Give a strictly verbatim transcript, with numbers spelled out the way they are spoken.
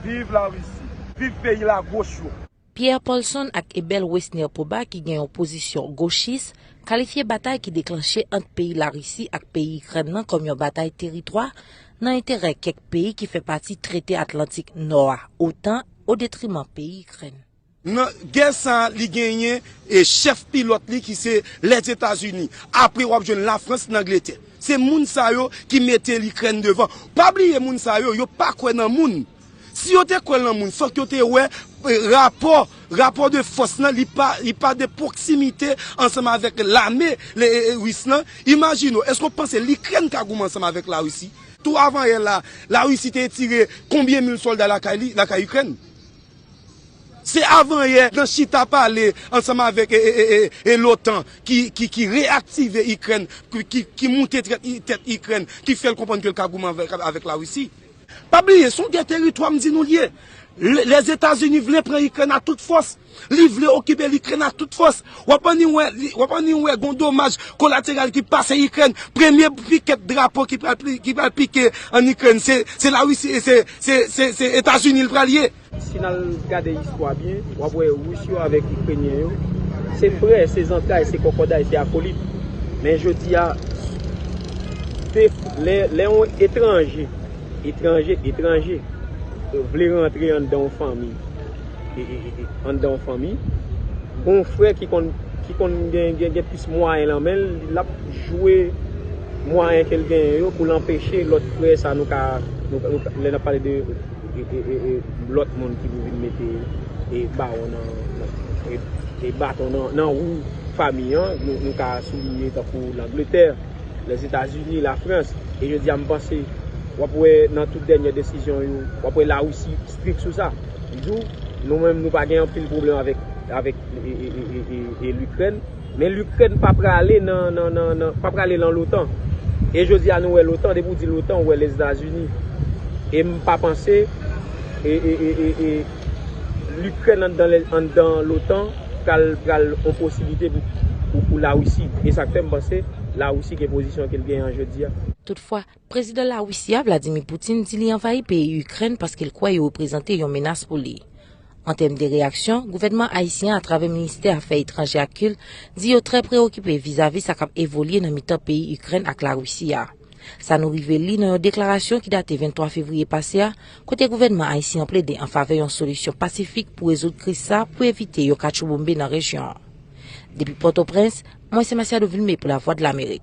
Viv Larisi! Viv peyi lagoch yo! Pierre Paulson ak Ebel Wesner Poba, ki gen yon pozisyon gochis, kalifye batay ki deklanche ant peyi Larisi ak peyi Ikrèn nan kòm yon batay teritwa nan enterè kèk peyi ki fè pati Trete Atlantik Nò a, OTAN, odetriman peyi Ikrèn. Nan gè sa a, li genyen e chèf pilòt li ki se Lèzetazini. Apre, w ap jwenn Lafrans, Langletè. Se moun sa yo ki mete Ikrèn devan. Pa bliye moun sa yo, yo pa kwè nan moun. Si yo te kwè nan moun, fòk yo te wè e, rapò, rapò de fòs lan, li pa, li pa de pwoksimite ansanm avèk lame e, e, ris lan. Imajine w, èske w panse Ikrèn ka goumen ansanm avèk Larisi? Tou avanyè la, Larisi te retire konbyen mil sòlda lakay li, lakay Ikrèn? Se avanyè nan chita pale ansanm avèk e, e, e, e, e l'OTAN ki, ki, ki reaktive Ikrèn, ki, ki, ki moute tèt, tèt Ikrèn, ki fè l konprann ke l ka goumen avèk, avèk Larisi. Pa bliye, se yon gè teritwa m di nou l ye. Le, Lèzetazini vle pran Ikrèn a tout fòs. Li vle okipe Ikrèn a tout fòs. W ap anni wè, li- w ap anni wè gon domaj kolateral ki pase Ikrèn. Premye pikèt drapo ki pral, pli- ki pral pike ann Ikrèn, se, se Larisi, se, se, se, se Etazini l pral ye. Si n al gade istwa byen, w ap wè Ris yo avèk Ikrenyen yo, se frè, se zantray, se kòkòday, se akolit. Men jodi a, de- lè, lè yon etranje, etranje, etranje, vle rantre anndan yon fanmi, e, e, e, e, anndan yon fanmi, gon frè ki konn, ki konn gen, gen, gen plis mwayen nan men l, l ap jwe mwayen ke l genyen yo pou l anpeche lòt frè sa nou ka, nou, nou, lè n ap pale de e, e, e, e, lòt moun ki pou vin mete e, bawon nan, nan e, e baton nan, nan wou fanmi an, nou, nou ka souliye tankou Langletè, Lèzetazini, Lafrans. E jodi a, m panse, w ap wè nan tout dènyè desizyon yo, w ap wè Larisi strik sou sa. M di w, nou menm, nou pa gen anpil pwoblèm avèk, avèk e, e, e, e, e, e Likrèn. Men Likrèn pa prale nan, nan, nan, nan, pa prale nan l'OTAN. E jodi a, nou wè l'OTAN, depi w di l'OTAN, ou wè Lèzetazini. E m pa panse e, e, e, e, e, Likrèn anndan, anndan l'OTAN pral, pral yon posiblite pou, pou, pou Larisi. E sa k fè m panse Larisi gen pozisyon ke l genyen an jodi a. Toutfwa, prezidan Larisi a, Vladimir Putin, di li anvayi peyi Ikrèn paske l kwè yo reprezante yon menas pou li. An tèm de reyaksyon, gouvènman ayisyen an, atravè Ministè Afè Etranjè ak Kilt, di yo trè preokipe vizavi sa k ap evolye nan mitan peyi Ikrèn ak Larisi a. Sa nou rive li nan yon deklarasyon ki date venntwa fevriye pase a, kote gouvènman ayisyen an plede an favè yon solisyon pasifik pou rezoud kriz sa a pou evite yon katchouboumbe nan rejyon an. Depi Pòtoprens, mwen se Masiado Vilmé pou Lavwadlamerik.